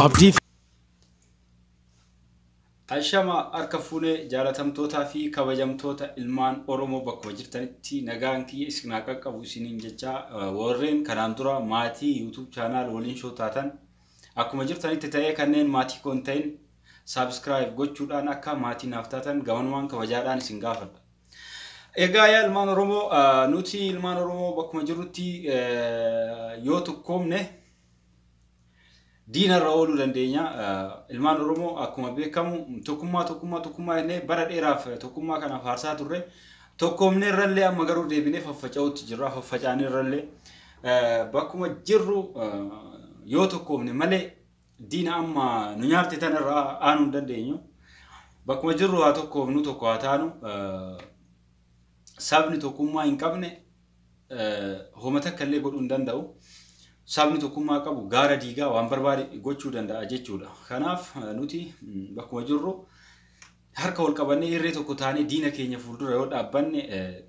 Abdii Ashama harka fuunee jaalatamtootaa fi kabajamtoota ilmaan Oromoo bakkuma jirtanitti nagaan kiyya isin haa qaqqabu isiniin jecha, warreen kanaan dura maatii YouTube channel waliin show taatan akkuma jirtanitti ta'ee, kanneen maatii koo hin ta'in subscribe gochuudhaan akka maatii naaf taatan gamanumaan kabajaadhaan isin gaafadha. Egaa yaa ilmaan Oromoo, nuti ilmaan Oromoo bakkuma jirrutti yoo tokkoomne diina irra ooluu dandeenya. Ilmaan Oromoo akkuma beekamu tokkummaa, tokkummaa, tokkummaa jennee bara dheeraaf tokkummaa kanaaf faarsaa turre. Tokkoomne irrallee amma garuu deebinee faffaca'uutti jirra. Faffacaanii irrallee bakkuma jirru yoo tokkoomne malee diina amma nu nyaarte tanarraa aanuu hin dandeenyu. Bakkuma jirru haa tokkoomnu, tokko haa taanu. Sabni tokkummaa hin qabne homa takka illee godhuu hin danda'u. Sabni tokkummaa qabu gaara diigaa waan barbaade gochuu danda'a jechuudha. Kanaaf nuti bakkuma jirru harka wal qabannee irree tokko taanee diina keenya fuuldura yoo dhaabbanne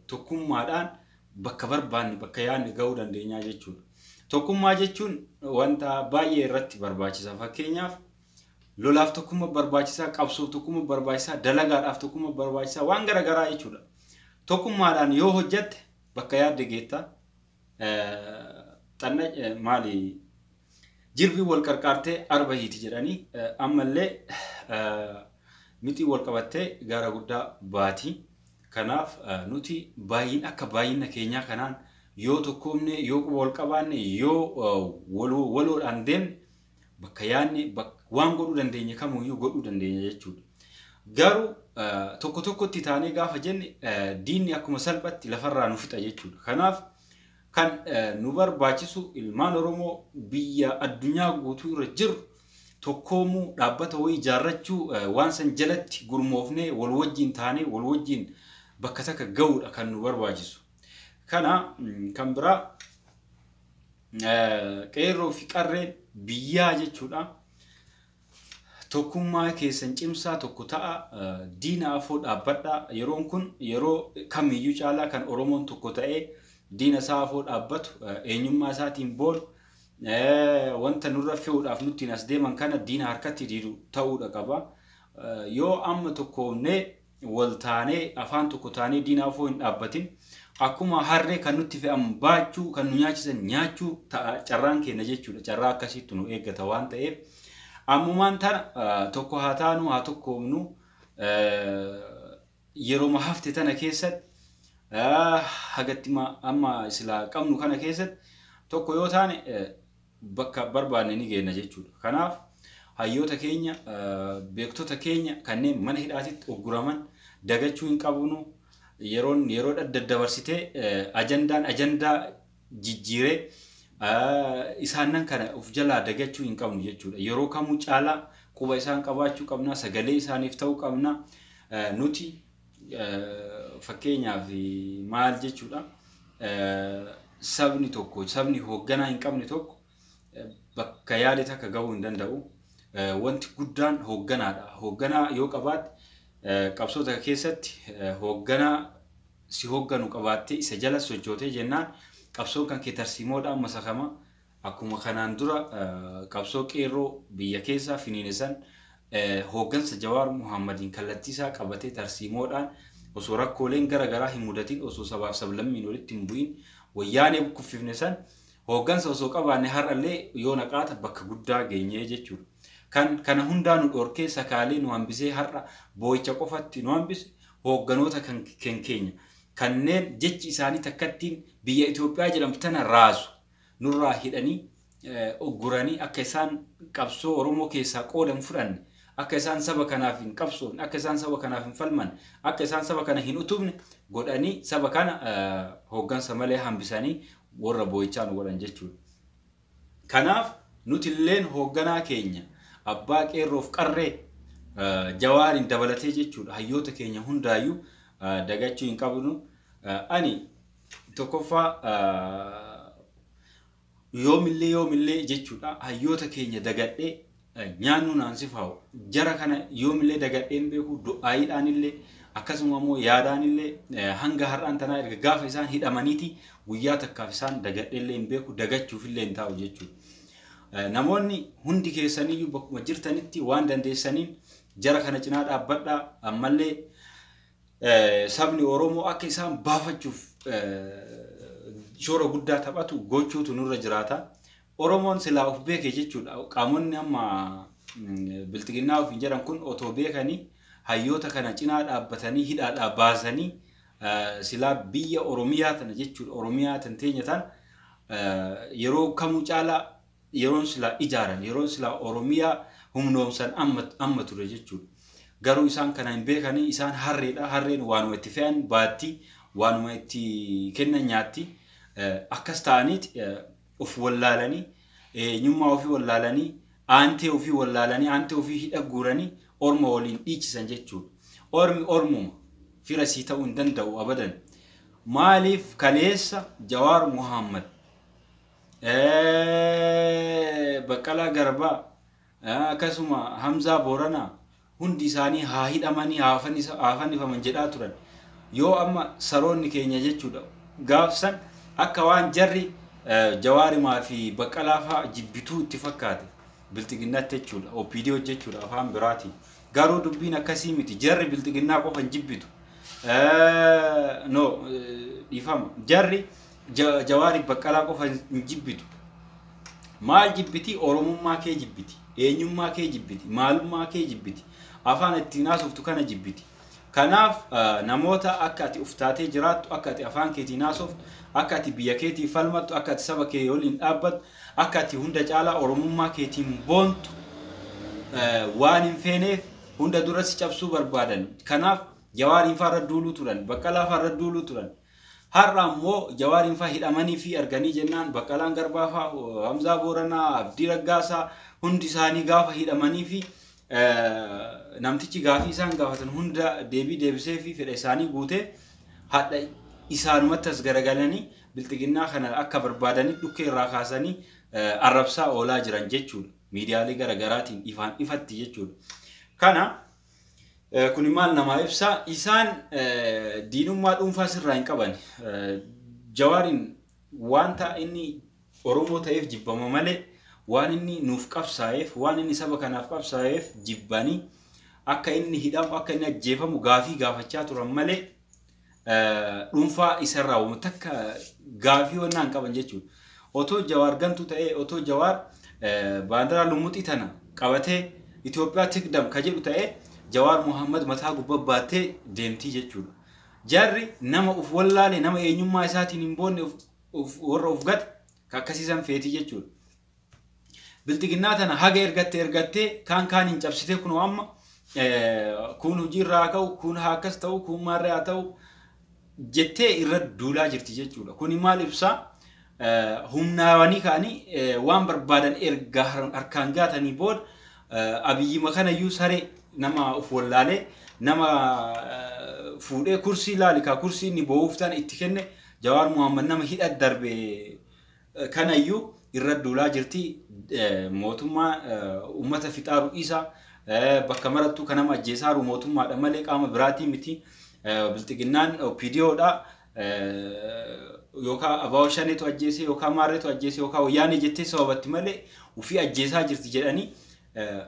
tokkummaadhaan bakka barbaanne, bakka yaadne gahuu dandeenya jechuudha. Tokkummaa jechuun wanta baay'ee irratti barbaachisa. Fakkeenyaaf lolaaf tokkummaa barbaachisaa, qabsoof tokkummaa barbaachisaa, dalagaadhaaf tokkummaa barbaachisaa, waan garaagaraa jechuudha. Tokkummaadhaan yoo hojjatte bakka yaadde geetta. Xanna maali, jirbii wal qarqaartee arba hiiti jedhanii, ammallee mixii wal qabattee gaara guddaa baati. Kanaaf nuti baay'in akka baay'ina keenyaa kanaan yoo tokkoomne, yoo quba wal qabaanne, yoo waloodhaan deemne, bakka yaadne waan godhuu dandeenye kamuyyuu godhuu dandeenya jechuudha. Garuu tokko tokkotti taanee gaafa jenne diinni akkuma salphatti lafarraa nu fixa jechuudha. Kanaaf kan nu barbaachisu ilmaan Oromoo biyya addunyaa guutuu irra jiru tokkoomuu, dhaabbata wayii ijaarrachuu, waan san jalatti gurmoofnee wal wajjin taanee wal wajjin bakka takka ga'uudha kan nu barbaachisu. Kana kan biraa qeerroo fi qarreen biyyaa jechuudha. Tokkummaa keessan cimsaa, tokko ta'a, diina afoo dhaabbadha. Yeroon kun yeroo kamiyyuu caalaa kan Oromoon tokko ta'ee diina isaa afoo dhaabbatu, eenyummaa isaatiin boonu, wanta nurra fe'uudhaaf nutti as deeman kana diina harkatti diidu ta'uudha qaba. Yoo amma tokkoomnee wal taanee afaan tokko taanee diina afoo hin dhaabbatin, akkuma harree kan nutti fe'amu baachuu, kan nu nyaachisan nyaachuu ta'a carraan keenya jechuudha. Carraa akkasiitti nu eeggata waan ta'eef ammumaan tana tokko haa taanu, haa tokkoomnu. Yeroo hafte tana keessatti, hagatti amma silaa qabnu kana keessatti tokko yoo taane bakka barbaanne ni geenna jechuudha. Kanaaf hayyoota keenya, beektota keenya kanneen mana hidhaatitti ogguraman dagachuu hin qabnu. Yeroon yeroo daddabarsitee ajandaan ajandaa jijjiiree isaanan kana of jalaa dagachuu hin qabnu jechuudha. Yeroo kamuu caalaa quba isaan qabaachuu qabna, sagalee isaaniif ta'uu qabna. Nuti fakkeenyaaf maal jechuudha, sabni tokko, sabni hoogganaa hin qabne tokko bakka yaade takka gahuu hin danda'u. Wanti guddaan hoogganaadha. Hoogganaa yoo qabaatte, qabsoota keessatti hoogganaa si hoogganu qabaattee isa jala sochootee jennaan, qabsoon kan kee tarsiimoodhaan masakama. Akkuma kanaan dura qabsoo qeerroo biyya keessaa finiine san hooggansa Jawaar Muhammadiin kallattii isaa qabatee tarsiimoodhaan osoo rakkooleen gara garaa hin mudatin, osoo sabaaf sablammiin walitti hin bu'in wayyaanee kuffifne san, hooggansa osoo qabaanne har'allee yoo naqaata bakka guddaa geenyee jechuudha. Kan kana hundaa nu dhorkee sakaalee nu hambisee har'a boo'icha qofatti nu hambise hoogganoota kan keenya kanneen jechi isaanii takkattiin biyya Itoophiyaa jedhamtu tana raasu nurraa hidhanii ogguranii, akka isaan qabsoo Oromoo keessaa qooda hin fudhanne, akka isaan saba kanaaf hin qabsoofne, akka isaan saba kanaaf hin falman, akka isaan saba kana hin utubne godhanii saba kana hooggansa malee hambisanii warra boo'ichaa nu godhan jechuudha. Kanaaf nuti illeen hoogganaa keenya abbaa qeerroof qarree Jawaariin dabalatee jechuudha, hayyoota keenya hundaayyuu dagachuu hin qabnu. Ani tokkoffaa yoomillee yoomillee jechuudha hayyoota keenya dagadhee nyaannu naan sifaa'u. Jara kana yoomillee dagadhee hin beeku. Du'aayiidhaan illee, akkasuma immoo yaadaan illee, hanga har'aan tanaa erga gaafa isaan hidhamaniiti guyyaa takkaaf isaan dagadhee illee hin beeku, dagachuuf illee hin taa'u jechuudha. Namoonni hundi keessaniyyuu bakkuma jirtanitti waan dandeessaniin jara kana cinaa dhaabbadhaa. Ammallee sabni Oromoo akka isaan baafachuuf shoora guddaa taphatu gochuutu nurra jiraata. Oromoon silaa of beeke jechuudha. Qaamonni amma biltiginnaa ofiin jedhan kun otoo beekanii hayyoota kana cinaa dhaabbatanii hidhaadhaa baasanii silaa biyya Oromiyaa tana jechuudha. Oromiyaa tan teenya tan yeroo kamuu caalaa yeroon silaa ijaaran, yeroon silaa Oromiyaa humnoomsan amma ture jechuudha. Garuu isaan kana hin beekanii, isaan harreedha. Harreen waanuma itti fe'an baatti, waanuma itti kennan nyaatti. Akkas ta'aniiti of wallaalanii, eenyummaa ofii wallaalanii, aantee ofii wallaalanii, aantee ofii hidha guuranii orma waliin dhiichisan jechuudha. Ormi ormuma fira sii ta'uu hin danda'u abadan. Maaliif kaleessa Jawaar Muhammad, Baqqalaa Garbaa, akkasuma Hamzaa Booranaa hundi isaanii haa hidhamanii haa fannifaman jedhaa turan. Yoo amma saroonni keenya jechuudha gaafsan akka waan jarri Jawaarimaa fi Baqqalaa fa'aa jibbituu itti fakkaate bilxiginnaatti jechuudha. OPD jechuudha afaan biraatiin. Garuu dubbiin akkasii miti. Jarri bilxiginnaa qofa hin jibbitu. No, dhiifama. Jarri Jawaari Baqqalaa qofa hin jibbitu. Maal jibbiti? Oromummaa kee jibbiti. Eenyummaa kee jibbiti. Maalummaa kee jibbiti. Afaan ittiin haasoftu kana jibbiti. Kanaaf namoota akka ati uftaatee jiraattu, akka ati afaan keetiin haasoftu, akka ati biyya keetiif falmattu, akka ati saba kee waliin dhaabbattu, akka ati hunda caalaa Oromummaa keetiin boontu waan hin feeneef hunda dura si cabsuu barbaadan. Kanaaf Jawaariin fa'aa irra duuluu turan, Baqqalaa fa'aa irra duuluu turan. Har'a ammoo Jawaariin fa'aa hidhamanii fi arganii jennaan Baqqalaan Garbaa fa'aa, Hamzaa Booranaa, Abdii Raggaasaa hundi isaanii gaafa hidhamanii fi namtichi gaafii isaan gaafatan hunda deebii deebisee fi fedha isaanii guutee hadha isaanumatti as garagalanii bilxiginnaa kana akka barbaadanii dhukkee irraa kaasanii arrabsaa oolaa jiran jechuudha. Miidiyaalee garaagaraatiin ifaan ifatti jechuudha. Kana kuni maal namaa ibsa? Isaan diinummaa dhuunfaa sirraa hin qaban. Jawaariin wanta inni Oromoo ta'eef jibbama malee waan inni nuuf qabsaa'eef, waan inni saba kanaaf qabsaa'eef jibbanii akka inni hidhamu, akka inni ajjeefamu gaafii gaafachaa turan malee dhuunfaa isarraa waan takka gaafii wannaa hin qaban jechuudha. Otoo Jawaar gantuu ta'ee, otoo Jawaar baandiraa lumuxii tana qabatee Itoophiyaa tikdam ka jedhu ta'ee Jawaar Muhammad mataa gubbaa baattee deemtii jechuudha. Jarri nama uf wallaale, nama eenyummaa isaatiin hin boonne, warra uf gate akkasiisan feetii jechuudha. Bilxiginnaa tana haga ergattee kaan kaan hin cabsitee kunoo amma kun hojiirraa haa ka'u, kun haa akkas ta'u, kun maarree haa ta'u jettee irra duulaa jirti jechuudha. Kuni maal ibsaa? Humnaawanii ka'anii waan barbaadan erga harkaan gaatanii booda Abiyyima kanayyuu saree nama of wallaalee nama fuudhee kursii laali kaa kursii inni bo'uuf ta'an itti kenne Jawaar Muhammad nama hidha darbe kanayyuu irra duulaa jirti. Mootummaa uummata fixaaru isa bakka marattuu kan nama ajjeesaaru mootummaadha malee qaama biraatii miti. Bilxiginnaan OPDOdha. Yookaan abaa'oo shaneetu ajjeese yookaan maarreetu ajjeese yookaan wayyaanee jettee sababatti malee ofii ajjeesaa jirti jedhanii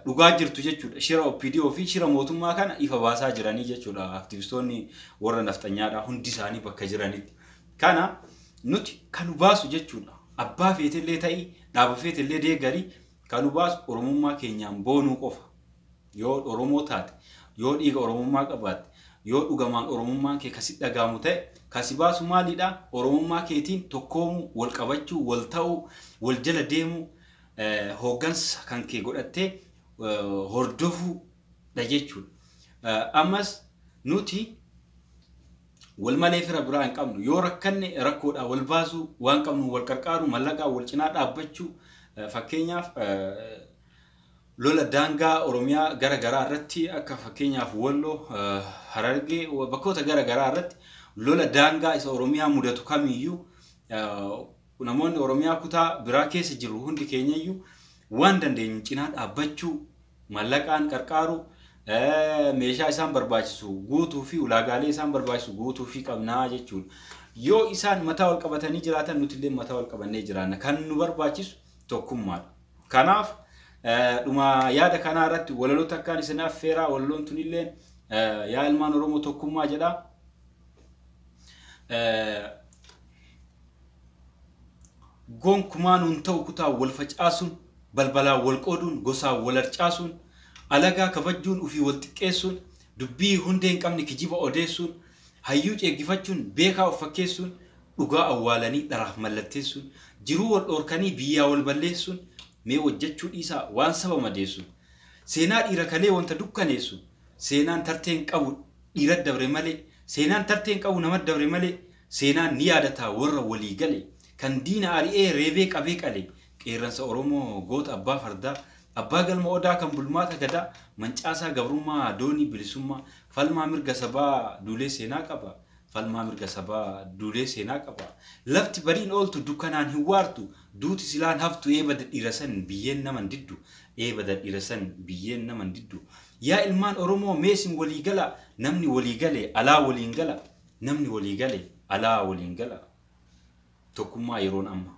dhugaa jirtu jechuudha. Shira OPDO fi shira mootummaa kana ifa baasaa jiranii jechuudha. Aktivistoonni warra nafxanyaadha hundi isaanii bakka jiranitti. Kana nuti kan baasu jechuudha. Abbaa feetellee ta'ii, dhaaba feetellee deeggarii kan baasu Oromummaa keenyaan boonuu qofa. Yoo Oromoo taate, yoo dhiiga Oromummaa qabaatte, yoo dhugamaan Oromummaan kee kasi dhagaamu ta'e, kasi baasu maalidha? Oromummaa keetiin tokkoomuu, wal qabachuu, wal ta'uu, wal jala deemuu, hooggansa kan kee godhattee hordofuudha jechuudha. Ammas nuti wal malee fira biraa hin qabnu. Yoo rakkanne rakkoodhaa wal baasuu, waan qabnu wal qarqaaru, mallaqaa wal cinaa dhaabbachuu, fakkeenyaaf lola daangaa Oromiyaa gara garaa irratti akka fakkeenyaaf Walloo, Harargee, bakkoota gara garaa irratti lola daangaa isa Oromiyaa mudatu kamiyyuu namoonni Oromiyaa kutaa biraa keessa jiru hundi keenyayyuu waan dandeenyu cinaa dhaabbachuu, mallaqaan qarqaaru, meeshaa isaan barbaachisu guutuu fi ulaagaalee isaan barbaachisu guutuu fi qabnaa jechuudha. Yoo isaan mataa wal qabatanii jiraatan nuti illee mataa wal qabannee jiraanna. Kan nu barbaachisu tokkummaadha. Kanaaf dhuma yaada kanaa irratti walaloo takkaan isin affeeraa, walaloon tunillee yaa ilmaan Oromoo tokkummaa jedha. Gonkumaa nuun ta'u kutaa wal facaasuun, balbalaan wal qooduun, gosaan wal harcaasuun, alagaa kabajuun, ofii wal xiqqeessuun, dubbii hundee hin qabne kijiba odeessuun, hayyuu ceeggifachuun, beekaa of fakkeessuun, dhugaa awwaalanii dharaaf mallatteessuun, jiruu wal dhoorkanii biyyaa wal balleessuun, mee hojjechuu dhiisaa waan saba madeessu. Seenaa dhiira kalee wanta dukkaneessu, seenaan tarteen qabu dhiira dabre malee, seenaan tarteen qabu nama dabre malee, seenaan ni yaadataa warra walii gale, kan diina ari'ee reebee qabee qale, qeerransa Oromoo goota abbaa fardaa, abbaa galma odaa kan bulmaata gadaa, mancaasaa gabrummaa doonii bilisummaa, falmaa mirga sabaa duulee seenaa qaba. Falmaa mirga sabaa duulee seenaa qaba. Lafti bariin ooltu dukkanaan hin waartu, duuti silaan haftu eebada dhiira san biyyeen naman diddu, eebada dhiira san biyyeen naman diddu. Yaa ilmaan Oromoo meesin walii gala, namni walii gale alaa waliin gala, namni walii gale alaa waliin gala. Tokkummaa yeroon amma.